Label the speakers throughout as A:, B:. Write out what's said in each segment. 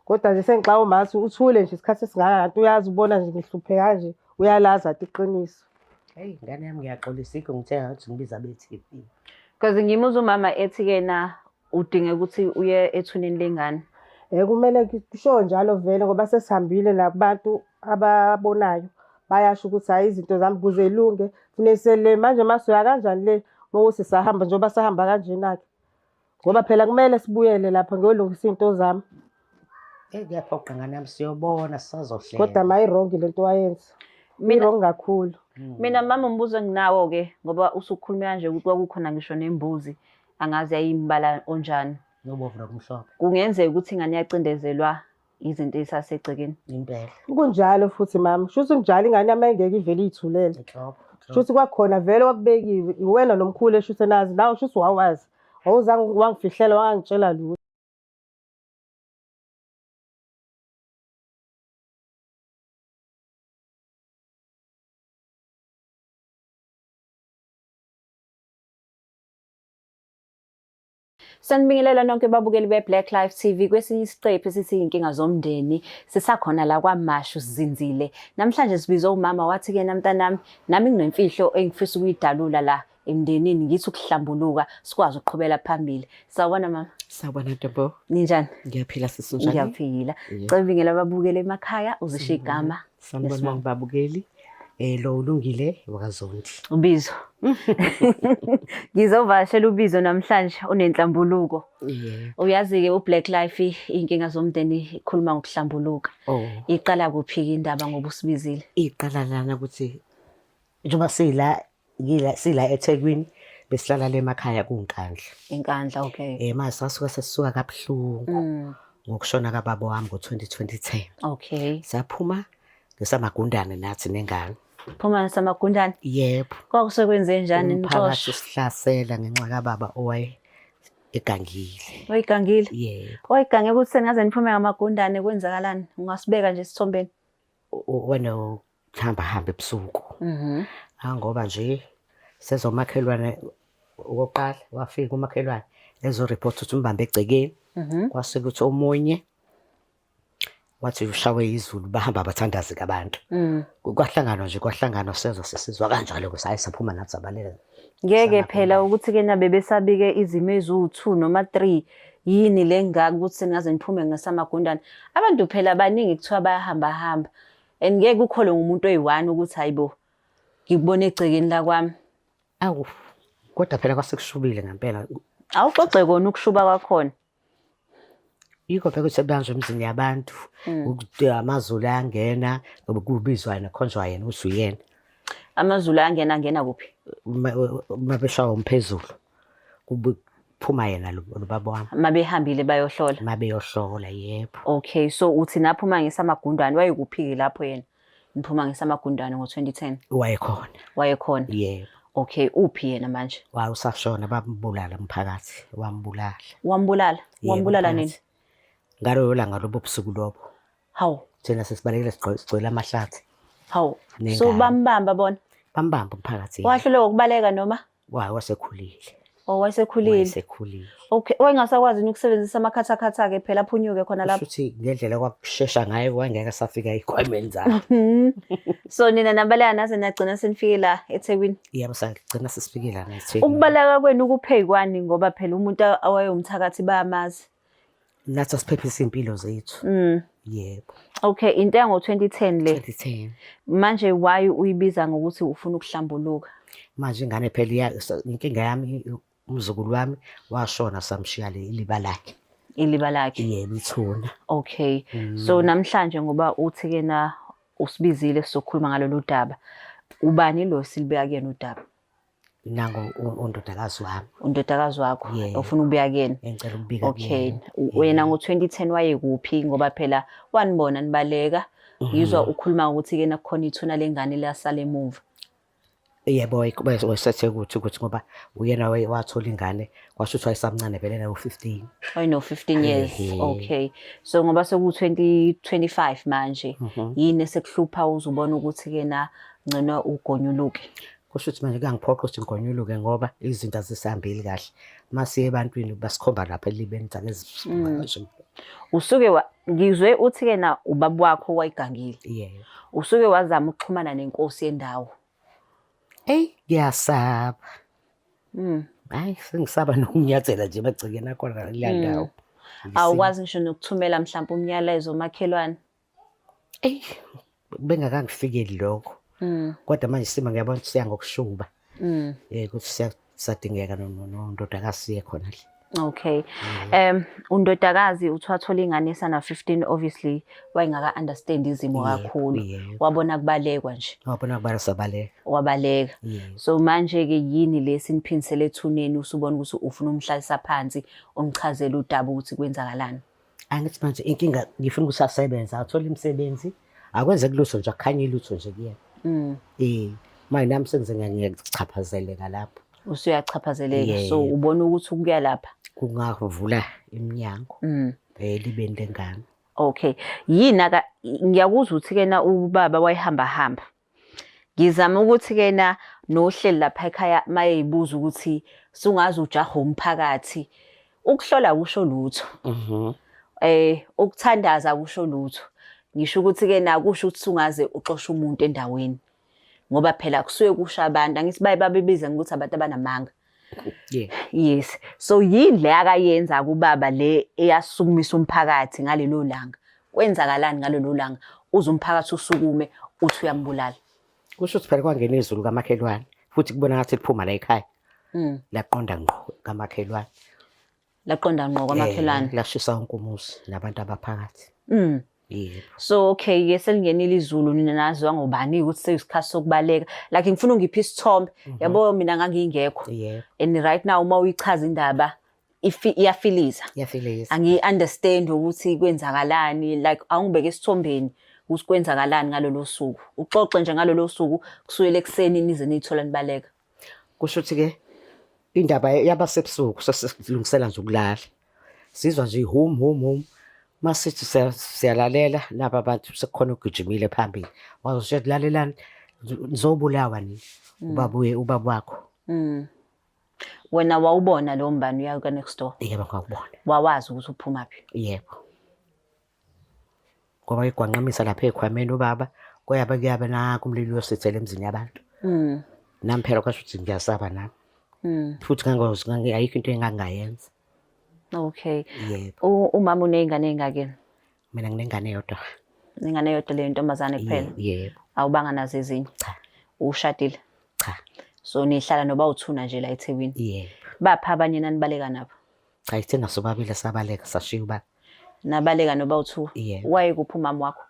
A: Kodwa nje sengixaka umathi uthule nje isikhathi esingaka kanti uyazi ubona nje ngihlupheka kanje uyalazi ati iqiniso.
B: Hey ngane yami ngiyaxolisa ikho ngithe ngathi ngibiza be-TV.
C: Because ngimuzwa umama ethi kena udinge ukuthi uye ethuneni lengane.
A: Eh kumele kusho njalo vele ngoba sesihambile nakubantu ababonayo bayasho ukuthi hayi izinto zami kuze ilunge funeka sele manje masuya kanjani le mawuthi sahamba njengoba sahamba kanjena-ke. Ngoba phela kumele sibuyele lapha ngiyolungisa iy'nto zami.
B: Eyi kuyaphoqa ngane yami siyobona sisazohlela.
A: Kodwa ma i-wrong le nto wayenza.
C: Mina
A: I-wrong kakhulu.
C: Mina mama umbuzo enginawo ke ngoba usukhulume kanje ukuthi kwakukhona ngisho nembuzi angazi yayimbala onjani.
B: Nobovu nokumhlophe.
C: Kungenzeka ukuthi ingane yacindezelwa izinto ezisasegcekeni.
B: Impela.
A: Kunjalo futhi mama. Shuthi kunjalo ingane yami ayingeke ivele iy'thulele.
B: Inhlobo.
A: Shuthi kwakhona vele kwakubekiwe. Iwena nomkhulu eshuthi nazi nawe shuthi wawazi. Awuzange wangifihlela wangangitshela lutho.
C: Sanibingelela nonke babukeli be-Black Life TV kwesinye isiqephu esithi iy'nkinga zomndeni sisakhona la kwaMashu sizinzile. Namhlanje sibize umama wathi kuyena mntanami nami nginemfihlo engifisa ukuyidalula la emndenini ngithi ukuhlambuluka sikwazi ukuqhubela phambili. Sawubona mama.
D: Sawubona ntombo.
C: Ninjani?
D: Ngiyaphila sisi unjani?
C: Ngiyaphila. Cela ubingele ababukeli emakhaya uzisho igama.
B: Sanibonani babukeli. Eh lo ulungile wakaZondi.
C: Ubizo. Ngizovakashela ubizo namhlanje onenhlambuluko.
B: Yeah.
C: Uyazi-ke uBlack Life iy'nkinga zomndeni ikhuluma ngokuhlambuluka.
B: Oh.
C: Iqala kuphi-ke indaba ngoba usibizile?
B: Iqala lana ukuthi njengoba sila ngila sila eThekwini besihlala le emakhaya kuNkandla.
C: Inkandla, okay.
B: Eh manje sasuka sesisuka kabuhlungu ngokushona kababa wami ngo-2020.
C: Okay.
B: Saphuma ngesamagundane nathi nengane.
C: Phuma samagundane.
B: Yebo.
C: Kwakusekwenze njani
B: Umphakathi
C: nixosha?
B: usihlasela ngenxa kababa owaye egangile.
C: Oyigangile.
B: Yebo.
C: Oyigange ukuthi sengaze niphume ngamagundane kwenzakalani? Ungasibeka nje esithombeni.
B: Wena hamba hamba ebusuku.
C: Mhm.
B: Angoba nje sezomakhelwane okokuqala wafika umakhelwane ezoreport ukuthi umbambe egcekeni. Kwase kuthi omunye wathi ushawe izulu bahamba bathandaze kabantu. Kwahlanganwa nje kwahlanganwa sezwa sesizwa kanjalo ukuthi hayi saphuma nathi sabaleka.
C: Ngeke phela ukuthi ke nabe besabike izimo eziwu-2 noma 3 yini le ngaka ukuthi sengaze niphume ngesamagundane. Abantu phela baningi kuthiwa bayahamba hamba. And ngeke ukholwe ngumuntu oyi-one ukuthi hayibo ngikubona egcekeni lakwami.
B: Awu kodwa phela kwasekushubile ngempela.
C: Awuxoxe kona ukushuba kwakhona.
B: Yikho phela ukuthi sebanjwe emizini yabantu ukuthi amaZulu ayangena ngoba kubizwa yena khonjwa yena ukuthi uyena.
C: AmaZulu ayangena angena kuphi?
B: Uma beshawa umphezulu kuphuma yena lo lo baba wami
C: Mabehambile bayohlola.
B: uma beyohlola yebo.
C: Okay, so uthi naphuma ngesamagundane wayekuphi-ke lapho yena? Niphuma ngesamagundane ngo-2010
B: Wayekhona
C: wayekhona.
B: yebo.
C: Okay, uphi yena manje?
B: Waye usashona bambulala umphakathi wambulala.
C: Wambulala?
B: Yebo,
C: Wambulala nini?
B: umphakathi. Ngaloyo langa lobo busuku lobo.
C: Hawu,
B: Thina sesibalekile sigcwele amahlathi.
C: hawu.
B: Nengane.
C: So bambamba bona.
B: Bambamba umphakathi. yebo.
C: Wahluleka ukubaleka noma?
B: Waye wasekhulile.
C: Oh, wayesekhulile.
B: Wayesekhulile.
C: Okay, wayengasakwazi yini ukusebenzisa amakhathakhatha-ke phela aphunyuke khona lapho.
B: Kusho ukuthi ngendlela kwakushesha ngayo wangeke asafika ey'khwameni zakhe.
C: So nina nabaleka naze nagcina senifike la eThekwini.
B: Yebo sagcina sesifike lana eThekwini.
C: Ukubaleka kwenu kuphekwani ngoba phela umuntu owayewumthakathi bayamazi.
B: Nathi asiphephise iy'mpilo zethu. Yebo.
C: Okay, into yango-2010 le.
B: 2010.
C: Manje why uyibiza ngokuthi ufuna ukuhlambuluka?
B: Manje ingane phela inkinga yami umzukulu wami washona samshiya le iliba lakhe.
C: Iliba lakhe.
B: Yebo ithuna.
C: Okay. So namhlanje ngoba uthi ke na usibizile sizokhuluma ngalolu daba. Ubani lo silibeka kuyena udaba?
B: Nango undodakazi wami.
C: Undodakazi wakho
B: Yebo.
C: ofuna ukubika kuyena.
B: Engicela ukubika
C: Okay.
B: kuyena.
C: Wena ngo-2010 wayekuphi ngoba phela wanibona nibaleka. Ngizwa ukhuluma ukuthi ke nakukhona ithuna lengane lasala emuva.
B: Yebo wayesethe ukuthi ukuthi ngoba uyena wathola ingane kwasho ukuthi wayesamncane vele nayo 15.
C: Wayeno 15 years.
B: Ehhe.
C: Okay. So ngoba seku 2025 manje yini esekuhlupha uzubona ukuthi ke na ngcono ugonyuluke.
B: Kusho ukuthi manje kuyangiphoqa ukuthi ngigonyuluke ngoba izinto azisihambeli kahle. Masiye ebantwini basikhomba lapha elibeni ukuthi ake
C: Usuke ngizwe uthi-ke na ubaba wakho wayegangile.
B: Yebo.
C: Usuke wazama ukuxhumana nenkosi yendawo.
B: Eyi ngiyasaba.
C: Mm.
B: Hayi sengisaba nokunyathela nje emagcekeni akhona kuleya ndawo.
C: Awukwazi ngisho nokuthumela mhlawumbe umyalezo umakhelwane.
B: Eyi bengakangifikeli lokho.
C: Mm.
B: Kodwa manje isimo ngiyabona ukuthi siya ngokushuba.
C: Mm.
B: Ukuthi siyasadingeka nondodakazi siye khona le.
C: Okay. Undodakazi uthi wathola ingane esana 15, obviously wayengaka understand izimo kakhulu.
B: Yebo.
C: Wabona kubalekwa nje.
B: Wabona kubala sabaleka.
C: Wabaleka.
B: Yebo.
C: So manje ke yini lesi niphindisele ethuneni usubona ukuthi ufuna umhlalisa phansi umchazele udaba ukuthi kwenzakalani?
B: Angithi manje inkinga ngifuna ukuthi asebenze, athole imisebenzi. Akwenzeki lutho nje, akukhanye lutho nje kuyena.
C: Mm.
B: Manje nami sengize ngiyakuchaphazeleka lapho.
C: Usuyachaphazeleka. So
B: Yebo.
C: ubona ukuthi ukuya lapha
B: Kungavula iminyango
C: Mm.
B: libeni lengane.
C: Okay. Yini aka ngiyakuzwa ukuthi kena ubaba wayehamba hamba. Ngizama ukuthi kena nohleli lapha ekhaya mayeyibuza ukuthi sungaze ujahe umphakathi. Ukuhlola kusho lutho.
B: Mhm.
C: Ukuthandaza kusho lutho. Ngisho ukuthi ke na kusho ukuthi sungaze uxoshe umuntu endaweni. Ngoba phela kusuke kusho abantu angithi baye babebiza ngokuthi abantu abanamanga.
B: Yeah.
C: Yes. So yini le akayenza kubaba le eyasukumisa umphakathi ngalelo langa? Kwenzakalani ngalelo langa? Uze umphakathi usukume uthi uyambulala.
B: Kusho ukuthi phela kwangena izulu kamakhelwane futhi kubona ngathi liphuma la ekhaya.
C: Mm.
B: Laqonda ngqo kamakhelwane.
C: Laqonda ngqo kwamakhelwane.
B: Lashisa wonke umuzi nabantu abaphakathi.
C: Mm.
B: Yebo.
C: So okay ke selingenile izulu, nina naziwa ngobani ukuthi sekuyisikhathi sokubaleka. Like ngifuna ungiphe isithombe. Yabo mina ngangingekho.
B: Yebo.
C: And right now uma uyichaza indaba iyafiliza.
B: Iyafiliza.
C: Angiyi-understand ukuthi kwenzakalani, like awungibeke esithombeni ukuthi kwenzakalani ngalolo suku. Uxoxe nje ngalolo suku kusukela ekuseni nize niyithola nibaleka.
B: Kusho ukuthi ke indaba yabasebusuku sesilungisela nje ukulala. Sizwa nje hum hum hum. Masithi siyalalela naba abantu sekukhona ogijimile phambili. Wazosho lalelani nizobulawa nini. Ubaba uye ubaba wakho.
C: Wena wawubona lo mbani uya ka next door?
B: Yebo ngakubona.
C: Wawazi ukuthi uphuma phi?
B: Yebo. Ngoba igwanqamisa lapha ekhwameni ubaba kuyabe kuyabe nanku umlilo uyosithela emzini yabantu.
C: Mm.
B: Nami phela kwasho ukuthi ngiyasaba nami.
C: Mm.
B: Futhi ngangozi ayikho into engangayenza.
C: Okay.
B: Yebo.
C: Umama uney'ngane ey'ngaki?
B: Mina nginengane eyodwa.
C: Ingane eyodwa leyo ntombazane kuphela?
B: Yebo.
C: Awubanga nazo ezinye?
B: Cha.
C: Ushadile?
B: Cha.
C: So nihlala noba uthuna nje la eThekwini?
B: Yebo.
C: Baphi abanye nanibaleka nabo?
B: Cha ithina sobabili sabaleka sashiya ubaba.
C: Nabaleka noba u-two?
B: Yebo.
C: Wayekuphi umama wakho?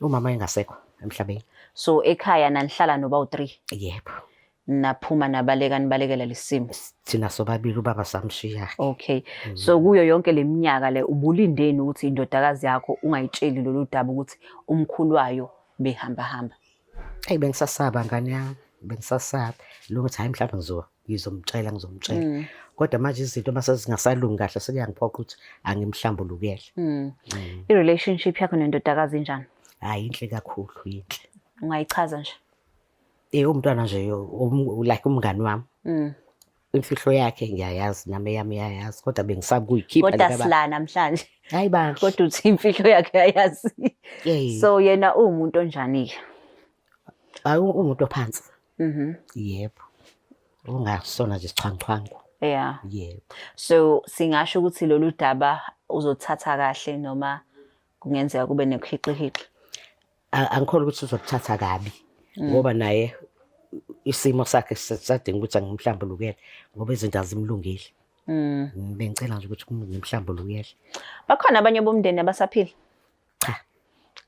B: Umama engasekho emhlabeni.
C: So ekhaya nanihlala noba u-three?
B: Yebo.
C: Naphuma nabaleka nibalekela lesimo?
B: Thina sobabili ubaba samshiya.
C: Okay. So kuyo yonke leminyaka le ubulindeni ukuthi indodakazi yakho ungayitsheli lolu daba ukuthi umkhulu wayo behamba hamba?
B: Eyi bengisasaba ngane yami, bengisasaba. Lokuthi hhayi mhlawumbe ngizomtshela ngizomtshela.
C: Mm.
B: Kodwa manje izinto mase zingasalungi kahle sekuyangiphoqa ukuthi angimhlambulukele.
C: Mm. I-relationship yakho nendodakazi injani?
B: Hhayi inhle kakhulu, yinhle.
C: Ungayichaza nje?
B: Umntwana nje like umngani wami.
C: Mm.
B: Imfihlo yakhe ngiyayazi nami eyami iyayazi kodwa bengisaba ukuyikhipha
C: Kodwa
B: le kababa.
C: sila namhlanje.
B: Hayi bandla.
C: Kodwa uthi imfihlo yakhe uyayazi.
B: Yey.
C: So yena uwumuntu onjani-ke?
B: Hayi umuntu ophansi.
C: Mhm.
B: Yebo. Ungasona nje isichwanguchwangu.
C: Yeah.
B: Yebo.
C: So singasho ukuthi lolu daba uzothatha kahle noma kungenzeka kube nekuhixihixe?
B: Angikholwa ukuthi uzokuthatha kabi ngoba naye isimo sakhe sisadinga ukuthi angimhlambulukele ngoba izinto azimlungile.
C: Mm.
B: Bengicela nje ukuthi ngimhlambulukele.
C: Bakhona abanye bomndeni abasaphila?
B: Cha.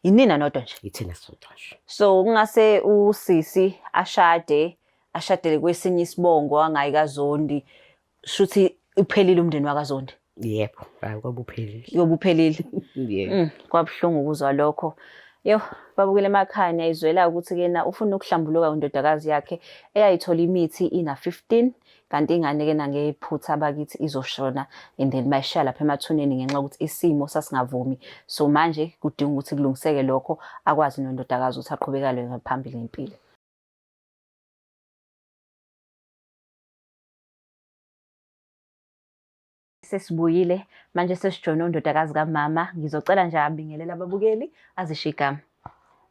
C: Yinina nodwa nje?
B: Ithina sodwa nje.
C: So kungase usisi ashade, ashadele kwesinye isibongo angayi kaZondi, shuthi uphelile umndeni wakaZondi?
B: Yebo, hayi kwabe uphelile.
C: Yobe uphelile.
B: Yebo.
C: Kwabuhlungu ukuzwa lokho. Yo, babukele emakhaya niyayizwela ukuthi kena ufuna ukuhlambuluka indodakazi yakhe eyayithola imithi ina 15, kanti ingane ke nangephutha bakithi izoshona and then bayishiya lapha emathuneni ngenxa yokuthi isimo sasingavumi. So manje kudinga ukuthi kulungiseke lokho, akwazi nondodakazi ukuthi aqhubekele ngaphambili ngempilo. Sesibuyile manje sesijoyine undodakazi kamama. Ngizocela nje abingelele ababukeli azisho igama.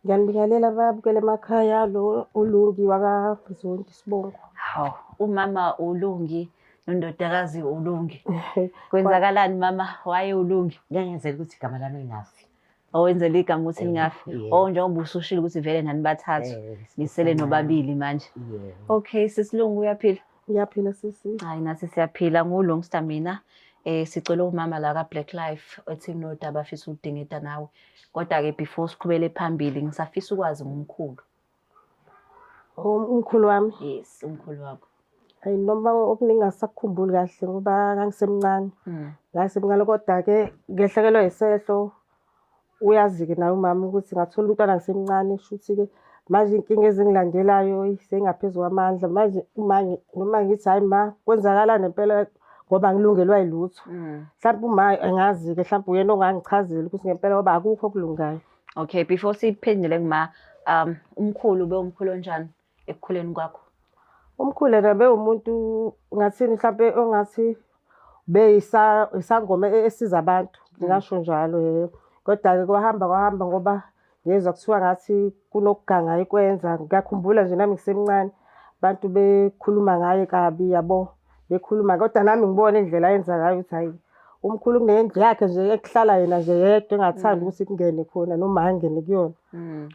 A: Ngiyanibingelela ababukela emakhaya lo uLungi wakaZondi Sibongo.
C: Hawu, umama uLungi nondodakazi uLungi. Kwenzakalani mama? Waye uLungi?
B: Ngiyangenzela ukuthi igama lami lingafi.
C: Owenzela igama ukuthi lingafi.
B: Yebo.
C: Oh, njengoba usushilo ukuthi vele nanibathathu. Nisele nobabili manje.
B: Yebo.
C: Okay, sisiLungu uyaphila?
A: Ngiyaphila sisi.
C: Hayi nathi siyaphila nguLungsta mina. Sicela umama la ka Black Life ethi kunodaba afisa ukudingida nawe. Kodwa ke before siqhubele phambili ngisafisa ukwazi ngomkhulu.
A: Umkhulu wami.
C: Yes, umkhulu wakho.
A: Hayi noma okuningi angisakukhumbuli kahle ngoba ngangisemncane. Ngangisemncane kodwa-ke ngehlekelwa isehlo uyazi-ke naye umama ukuthi ngathola umntwana ngisemncane shuthi-ke manje iy'nkinga ezingilandelayo eyi, seyingaphezu kwamandla manje uma noma ngithi hhayi ma kwenzakalani ngempela ngoba angilungelwa yilutho. Mhlawumbe uma angazi-ke mhlawumbe uyena ongangichazela ukuthi ngempela ngoba akukho okulungayo.
C: Okay, before siphendule kuma umkhulu ube umkhulu onjani ekukhuleni kwakho?
A: Umkhulu yena bewumuntu ngathini mhlampe ongathi isangoma esiza abantu ngingasho njalo yebo. Kodwa-ke kwahamba kwahamba ngoba ngezwa kuthiwa ngathi kunokuganga ayekwenza. Ngiyakhumbula nje nami ngisemncane abantu bekhuluma ngaye kabi yabo, bekhuluma kodwa nami ngibona indlela ayenza ngayo ukuthi hhayi umkhulu kunendlu yakhe nje ekuhlala yena nje yedwa engathandi ukuthi kungene khona noma angene kuyona.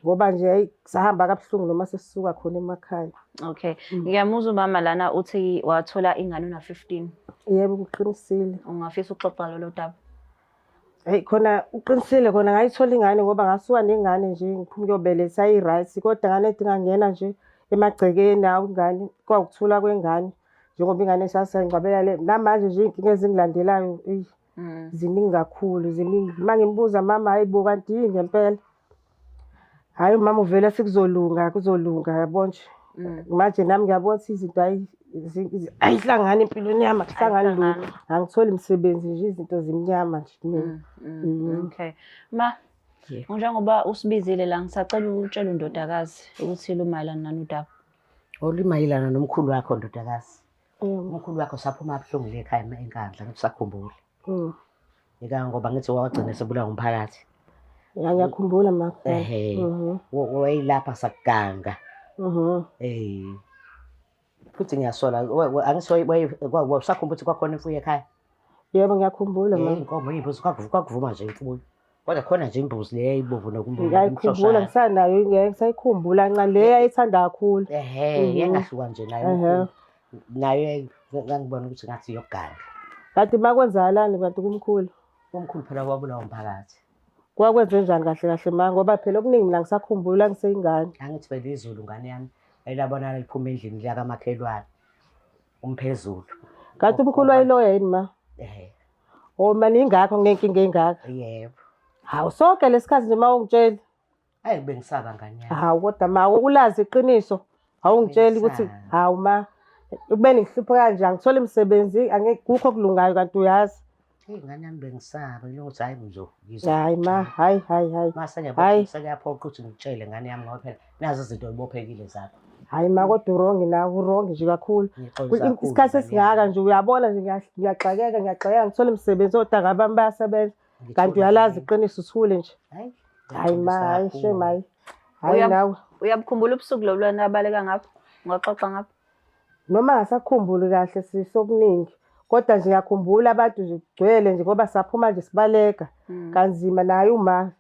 A: Ngoba nje hhayi sahamba kabuhlungu noma sesisuka khona emakhaya.
C: Okay. Ngiyamuzwa umama lana uthi wathola ingane una 15.
A: Yebo kuqinisile.
C: Ungafisa ukuxoxa lolo daba?
A: Hey khona uqinisile khona ngayithola ingane ngoba ngasuka nengane nje ngiphuma ukuyobeletha ayi-right kodwa ngane ethi ngangena nje emagcekeni hawu ingane kwawukuthula kwengane njengoba ingane sasayingcwabela le namanje nje iy'nkinga ezingilandelayo eyi ziningi kakhulu ziningi. Uma ngimbuza mama hayi bo kanti yini ngempela? Hhayi umama uvele sekuzolunga kuzolunga yabo nje. Manje nami ngiyabona ukuthi izinto hayi ayihlangani empilweni yami akuhlangani lutho. Angitholi msebenzi nje izinto zimnyama nje kumina.
C: Okay. Ma, njengoba usibizile la ngisacela utshele undodakazi ukuthi lumayelana nani udaba.
B: Olumayelana nomkhulu wakho ndodakazi. Umkhulu wakho saphuma kabuhlungu le ekhaya eNkandla ngithi usakhumbula. Nika ngoba ngithi wagcina sebulawa umphakathi.
A: Ya ngiyakhumbula ma.
B: Ehhe. Wayelapha sakuganga. Futhi ngiyasola angithi usakhumbula ukuthi kwakhona imfuyo ekhaya?
A: Yebo ngiyakhumbula ma.
B: Inkomo iy'mbuzi kwakuvuma nje imfuyo. Kodwa khona nje imbuzi le yayibomvu
A: Ngiyayikhumbula ngisanayo ngisayikhumbula ncane le yayithanda kakhulu.
B: Ehhe, yayingahluka nje nayo. Nayo ngangibona ukuthi ngathi iyokuganga.
A: Kanti makwenzakalani kanti kumkhulu?
B: Umkhulu phela wabulawa umphakathi.
A: Kwakwenze njani kahle kahle ma ngoba phela okuningi mina ngisakhumbula ngiseyingane.
B: Angithi phela izulu ngane yami elabonakala liphuma endlini lakamakhelwane umphezulu.
A: Kanti umkhulu wayeloya yini ma?
B: Ehhe.
A: Oh mani ingakho nginenkinga engaka.
B: Yebo.
A: Hawu sonke lesikhathi nje ma ungitshela.
B: Hayi bengisaba ngane yami.
A: Hawu kodwa ma ulazi iqiniso. Awungitsheli ukuthi hawu ma ukubeni ngihluphe kanje angitholi imisebenzi angeke kukho okulungayo kanti uyazi.
B: Hey ngane yami bengisaba ukuthi hayi ngizo.
A: Hayi ma, hayi hayi hayi.
B: Mase ngiyabona sekuyaphoqa ukuthi ngitshele ngane yami ngoba phela nazi izinto oyibophekile zakho.
A: Hayi ma kodwa urongi nawe urongi nje kakhulu. Isikhathi esingaka nje uyabona nje ngiyaxakeka ngiyaxakeka ngithola imisebenzi otanga bami bayasebenza kanti uyalazi iqiniso uthule nje. Hayi ma, hayi shame hayi. Hayi nawe.
C: Uyabukhumbula ubusuku lobu lwana abaleka ngapho? Ungaxoxa ngapho?
A: Noma ngasakhumbuli kahle sisokuningi kodwa nje ngiyakhumbula abantu nje kugcwele nje ngoba saphuma nje sibaleka kanzima naye uma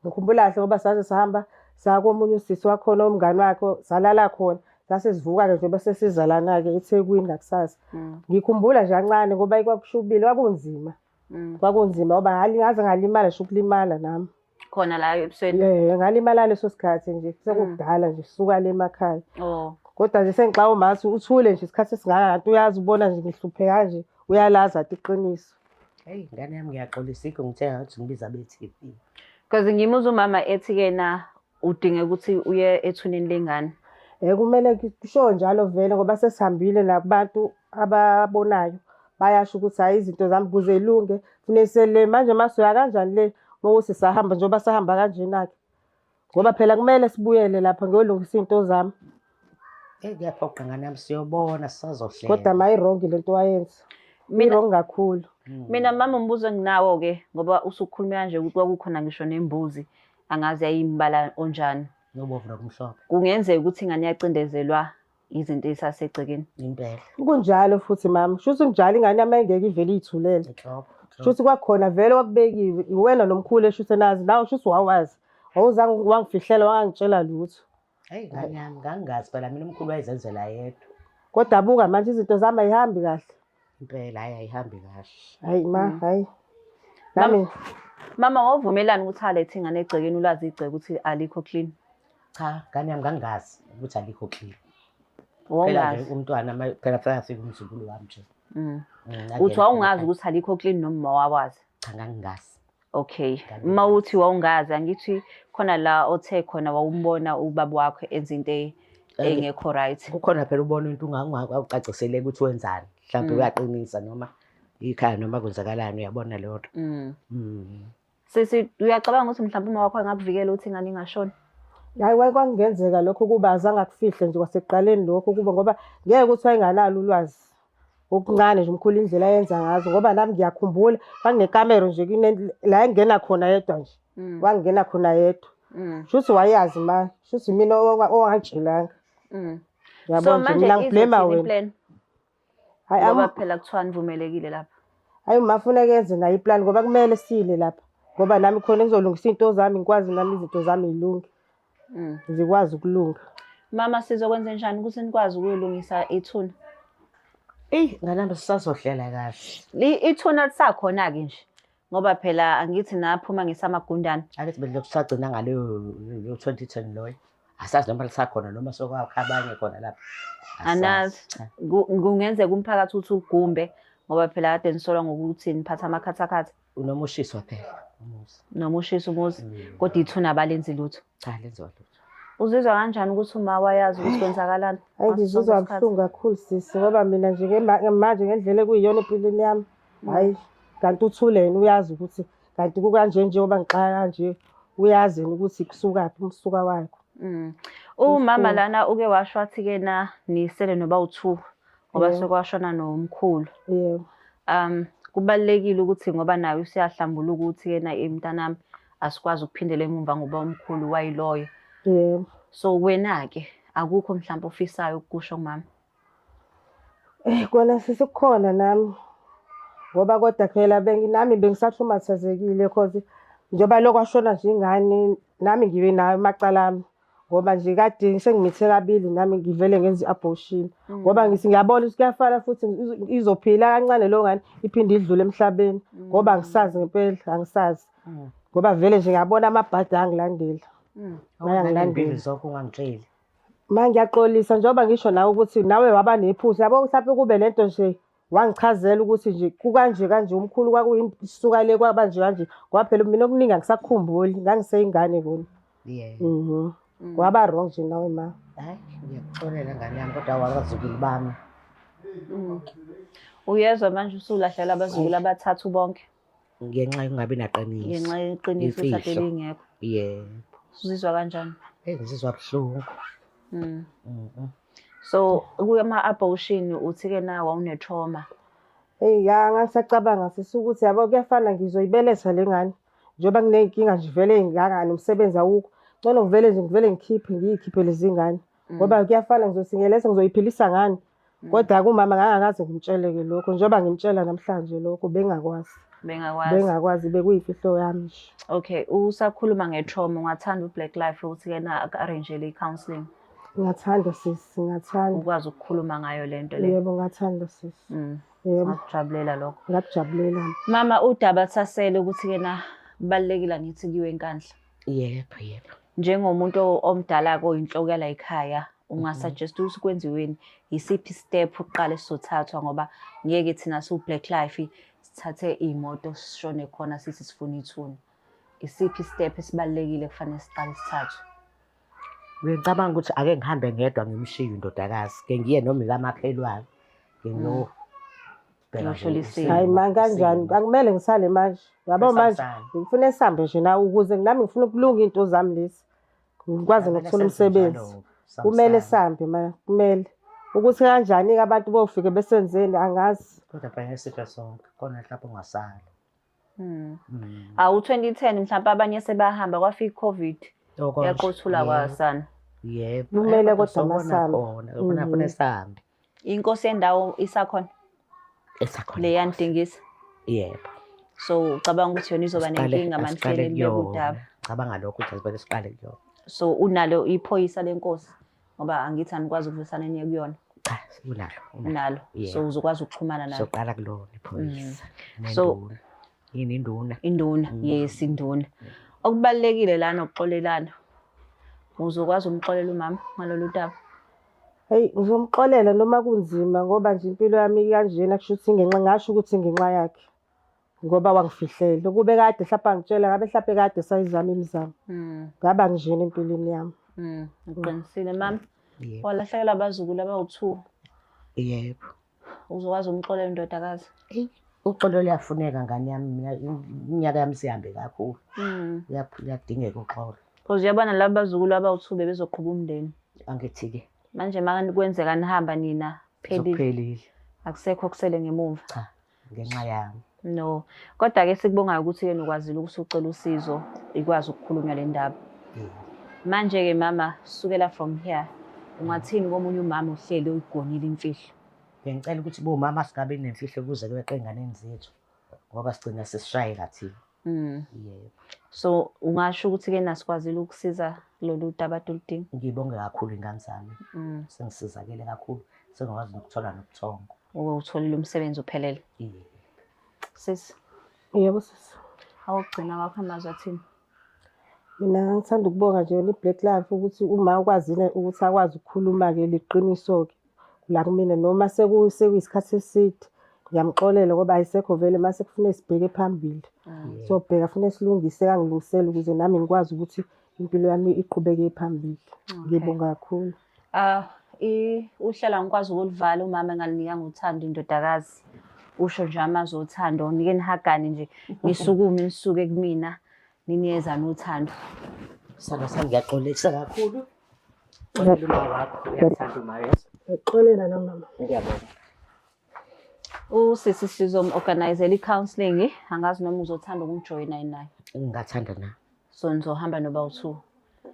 A: ngikhumbula kahle ngoba saze sahamba saya komunye usisi wakhona umngani wakhe salala khona sase sivuka-ke njengoba sesizalana-ke eThekwini ngakusasa. Ngikhumbula nje kancane ngoba kwakushubile kwakunzima. Kwakunzima ngoba ngaze ngalimala ngisho ukulimala nami.
C: Khona la ebusweni?
A: Ngalimala leso sikhathi nje sekukudala nje sisuka le emakhaya. Kodwa nje sengixaka umathi uthule nje isikhathi esingaka kanti uyazi ubona nje ngihlupheka kanje uyalazi ati iqiniso.
B: Hey ngane yami ngiyaxolisa ikho ngithe ngathi ngibiza be-TV.
C: Because ngimuzwa umama ethi kena udinge ukuthi uye ethuneni lengane.
A: Kumele kusho njalo vele ngoba sesihambile nakubantu ababonayo bayasho ukuthi hhayi izinto zami kuze ilunge funeka sele manje masuya kanjani le mawukuthi sahamba njengoba sahamba kanjena-ke. Ngoba phela kumele sibuyele lapha ngiyolungisa iy'nto zami.
B: Hey kuyaphoqa ngane yami siyobona sisazohlela.
A: Kodwa mayirongi lento wayenza.
C: Mina
A: I-wrong kakhulu.
C: Mina mama umbuzo enginawo-ke ngoba usukhulume kanje ukuthi kwakukhona ngisho nembuzi angazi yayimbala onjani.
B: Nobovu nokumhlophe.
C: Kungenzeka ukuthi ingane iyacindezelwa izinto ey'sasegcekeni.
B: Impela.
A: Kunjalo futhi mama. Shuthi kunjalo ingane yami ayingeke ivele iy'thulele.
B: Inhlobo.
A: Shuthi kwakhona vele kwakubekiwe iwena nomkhulu eshuthi nazi nawe shuthi wawazi. Awuzange wangifihlela wangangitshela lutho.
B: Hayi ngane yami ngangingazi phela mina umkhulu wayezenzela yedwa.
A: Kodwa buka manje izinto zami ayihambi kahle.
B: Impela hayi ayihambi kahle.
A: Hayi ma, hayi. Nami
C: Mama wawuvumelani ukuthi alethe ingane egcekeni ulazi igceke ukuthi alikho clean?
B: Cha ngane yami ngangingazi ukuthi alikho clean. Phela nje
C: Wawungazi.
B: umntwana phela sekafika umzukulu wami nje.
C: Mm.
B: Ngangena
C: Uthi wawungazi
B: ekhaya.
C: ukuthi alikho clean noma wawazi?
B: Cha ngangingazi.
C: Okay.
B: Ngangingazi.
C: Uma uthi wawungazi angithi khona la othe khona wawumbona ubaba wakho enza into engekho right.
B: Kukhona phela ubona into ungawucaciseleki ukuthi wenzani. Mhlawumbe uyaqinisa noma ikhaya noma kwenzakalani uyabona leyo nto.
C: Sisi uyacabanga ukuthi mhlawumbe uma wakho engakuvikela ukuthi ingane ingashoni?
A: Hayi kwakungenzeka lokho kuba azange akufihle nje kwasekuqaleni lokho kuba ngoba ngeke ukuthi wayenganalo ulwazi okuncane nje umkhulu indlela ayenza ngazo ngoba nami ngiyakhumbula kwakunekamero nje la engena khona yedwa nje. Wangena khona yedwa. Shuthi wayazi ma, shuthi mina owangitshelanga. Yabo
C: So
A: nje
C: manje
A: mina ngiblame
C: izothini
A: wena.
C: i-plan?
A: Hayi
C: Ngoba phela kuthiwa nivumelekile lapha.
A: Hayi uma funeka enze nayo i-plan ngoba kumele sile lapha. Ngoba nami khona ngizolungisa iy'nto zami ngikwazi nami izinto zami y'lunge. Zikwazi ukulunga.
C: Mama sizokwenza njani ukuthi nikwazi ukuyolungisa ithuna?
B: Eyi nganami sisazohlela kahle.
C: Ithuna lisakhona-ke nje. Ngoba phela angithi naphuma ngesamagundane.
B: Angithi bedle kusagcina ngaleyo leyo 2010 loyo. Asazi noma lisakhona noma sokwakha abanye khona lapha.
C: Anazi.
B: Cha.
C: Kungenzeka umphakathi uthi ugumbe ngoba phela kade nisolwa ngokuthi niphatha amakhathakhatha.
B: Noma ushiswa phela umuzi.
C: Noma ushisa umuzi. Kodwa ithuna abalenzi lutho.
B: Cha lenziwa lutho.
C: Uzizwa kanjani ukuthi uma wayazi ukuthi kwenzakalani?
A: Hayi
C: Ngaso sonke
A: ngizizwa
C: isikhathi?
A: buhlungu kakhulu sisi ngoba mina nje manje ngendlela ekuyiyona empilweni yami. Hayi kanti uthule yena uyazi ukuthi kanti kukanje njengoba ngixaka kanje uyazi yena ukuthi kusukaphi umsuka wakho.
C: Umama lana uke washo wathi ke na nisele noba u2 ngoba sekwashona nomkhulu.
A: Yebo.
C: Kubalulekile ukuthi ngoba naye useyahlambuluka ukuthi yena mntanami asikwazi ukuphindela emumva ngoba umkhulu wayiloyo.
A: Yebo.
C: So wena-ke akukho mhlawumbe ofisayo ukukusho kumama?
A: Kona sesikukhona nami. Ngoba kodwa phela nami bengisatraumatizekile cause njengoba lokhu kwashona nje ingane nami ngibe nayo amacala ami. Ngoba nje kade sengimithe kabili nami ngivele ngenze i-abortion. Ngoba ngithi ngiyabona ukuthi kuyafana futhi izophila kancane leyo ngane iphinde idlule emhlabeni. Ngoba angisazi ngempela, angisazi. Ngoba vele nje ngiyabona amabhadi angilandela.
B: Bayangilandela. Zonke ungangitsheli.
A: Ma ngiyaxolisa njengoba ngisho nawe ukuthi nawe waba nephutha. Yabo mhlawumbe kube lento nje wangichazela ukuthi nje kukanje kanje umkhulu kwakuyisuka le kwaba nje kanje. Ngoba phela mina okuningi angisakukhumbuli, ngangiseyingane kona.
B: Yeah.
A: Waba wrong nje nawe ma.
B: Hayi ngiyakuxolela ngane yami kodwa wabazukulu bami.
C: Uyezwa manje usulahlela abazukulu abathathu bonke.
B: Ngenxa yokungabi naqiniso.
C: Ngenxa yeqiniso
B: Imfihlo.
C: uthathe lingekho.
B: Yebo.
C: Uzizwa kanjani?
B: Hey ngizizwa buhlungu.
C: So kuma-abortion uthi ke na wawune-trauma.
A: Hey ya ngangisacabanga sisi ukuthi yabo kuyafana ngizoyibeletha le ngane. Njengoba nginey'nkinga nje vele ey'ngaka nomsebenzi awukho. Ngcono ngivele nje ngivele ngikhiphe ngiyikhiphe lezi ngane. Ngoba kuyafana ngizothi ngiyeletha ngizoyiphilisa ngani. Kodwa kumama ngangakaze ngimtshele-ke lokho njengoba ngimtshela namhlanje lokho bengakwazi.
C: Bengakwazi.
A: Bengakwazi bekuyimfihlo yami nje.
C: Okay, usakhuluma nge-trauma ungathanda u-Black Life ukuthi kena aku-arrange-ele i-counselling?
A: Ngingathanda sisi, ngingathanda.
C: Ukwazi ukukhuluma ngayo lento le.
A: Yebo ngingathanda sisi. Yebo.
C: Ngakujabulela lokho.
A: Ngakujabulela.
C: Mama udaba sasele ukuthi kena kubalulekile ngithi kuyiwe enkandla.
B: Yebo, yebo.
C: Njengomuntu omdala koyinhloko yala ekhaya, ungasuggest ukuthi kwenziweni isiphi step uqale sizothathwa ngoba ngeke thina siwu Black Life sithathe imoto sishone khona sithi sifuna ithuna. Isiphi step esibalulekile kufanele siqale sithathwe?
B: Ngicabanga ukuthi ake ngihambe ngedwa ngimshiye indodakazi, ke ngiye noma ikamakhelwane, ke ngiyobheka nje
C: Ngiyohlolisisa.
B: isimo,
A: Hayi ma kanjani?
B: isimo.
A: Akumele ngisale manje. Yabo manje
B: Sisale.
A: ngifuna sihambe nje nawe ukuze nami ngifuna ukulunga iy'nto zami lezi. Ngikwazi
B: Kumele
A: nokuthola
B: senze
A: umsebenzi.
B: njalo,
A: Kumele
B: samsana.
A: sihambe ma, kumele. Ukuthi kanjani-ke abantu bofike besenzeni angazi.
B: Kodwa phela ngeke sonke khona mhlawumbe ungasala.
C: Awu 2010 mhlawumbe abanye sebahamba kwafika i-COVID yaqothula kwasana.
B: Yebo.
A: Kumele
B: Eh,
A: kodwa
B: sobona
A: masambe.
B: khona, khona funa sihambe.
C: Inkosi yendawo isakhona
B: Esakhona.
C: le yanidingisa.
B: Yebo.
C: So ucabanga ukuthi yona izoba
B: Siqale-
C: nenkinga manje
B: asiqale
C: hlele libeka
B: kuyona.
C: udaba.
B: Cabanga lokho ukuthi asibeke siqale kuyona.
C: So unalo iphoyisa lenkosi ngoba angithi anikwazi ukuvusana niye kuyona.
B: Cha, unalo. Unalo.
C: Unalo.
B: Yebo.
C: So uzokwazi ukuxhumana nayo.
B: Soqala kulona iphoyisa.
C: So-
B: Nenduna. Yini induna?
C: Induna, yes induna. Okubalulekile lana ukuxolelana. Uzokwazi umxolela umama ngalolu daba.
A: Heyi, ngizomxolela noma kunzima ngoba nje impilo yami kanjena kusho ukuthi ngenxa ngasho ukuthi ngenxa yakhe. Ngoba wangifihlela. Ukube kade hlampe angitshela ngabe hlampe kade sayizama imizamo. Ngaba njena empilweni yami.
C: Uqinisile mama.
B: Yebo.
C: Walahlekelwa abazukulu abawu-2.
B: Yebo.
C: Uzokwazi umxolela indodakazi.
B: Eyi, uxolo luyafuneka ngane yami mina iminyaka yami sihambe kakhulu. Luyadingeka uxolo.
C: Because uyabona laba bazukulu abawu-2 bebezoqhuba umndeni.
B: Angithi-ke
C: Manje uma kwenzeka nihamba nina phelile.
B: sokuphelile.
C: Akusekho kusele ngemuva.
B: Cha, ngenxa yami.
C: No. Kodwa-ke sikubongayo ukuthi yena ukwazile ukuthi ucele usizo ikwazi ukukhulunywa le ndaba.
B: Yebo.
C: Manje-ke mama, sukela from here, ungathini komunye umama uhleli uyigonile imfihlo?
B: Bengicela ukuthi bomama singabi nemfihlo kuze kweqe ey'nganeni zethu ngoba sigcina sesishayeka thina. Yebo.
C: So ungasho ukuthi-ke nasikwazile ukusiza lolu daba ade uludinga?
B: Ngibonge kakhulu iy'ngane zami. Sengisizakele kakhulu. Sengikwazi nokuthola nobuthongo.
C: Ube utholile umsebenzi uphelele.
B: Yebo.
C: Sisi,
A: Yebo sisi.
C: awokugcina wakho amazwi athini?
A: Mina ngithanda ukubonga nje yona i-Black Life ukuthi uma ukwazile ukuthi akwazi ukukhuluma-ke liqiniso-ke la kumina noma sekuyisikhathi eside ngiyamxolela ngoba ayisekho vele mase kufuneka sibheke phambili. Sobheka funeka silungise angilungisele ukuze nami ngikwazi ukuthi impilo yami iqhubeke phambili. Ngibonga kakhulu.
C: Ah, uhlelo angikwazi ukulivala umama engalinikanga uthando indodakazi. Usho nje amazwi othando, nike nihagane nje, nisukume nisuke kumina, ninikezane uthando.
B: Sithando sami ngiyaxolisa kakhulu. Xolela uma wakho, uyakuthanda uma yezwa.
A: Ngixolela namama.
B: Ngiyabonga.
C: Usisi sizom-organizela i-counselling, angazi noma uzothanda ukumjoyina yini naye.
B: Ngingathanda na.
C: So nizohamba noba u-2.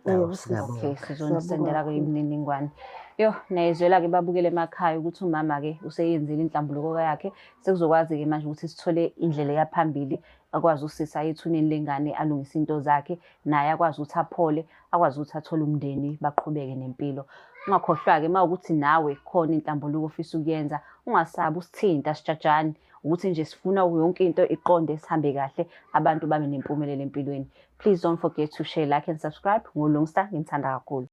B: Awu,
A: Yebo, sisi.
B: singabonga.
C: Okay, sizonisendela-ke imininingwane. Yo, niyayizwela-ke babukele emakhaya ukuthi umama-ke useyenzile inhlambuluko yakhe. Sekuzokwazi-ke manje ukuthi sithole indlela eyaphambili, akwazi usisi aye ethuneni lengane alungise into zakhe, naye akwazi ukuthi aphole, akwazi ukuthi athole umndeni, baqhubeke nempilo. Ungakhohlwa-ke uma ukuthi nawe khona inhlambuluko ofisa ukuyenza, ungasabi usithinta sijajane, ukuthi nje sifuna yonke into iqonde sihambe kahle, abantu babe nempumelelo empilweni. Please don't forget to share, like and subscribe. NguLungsta, nginithanda kakhulu.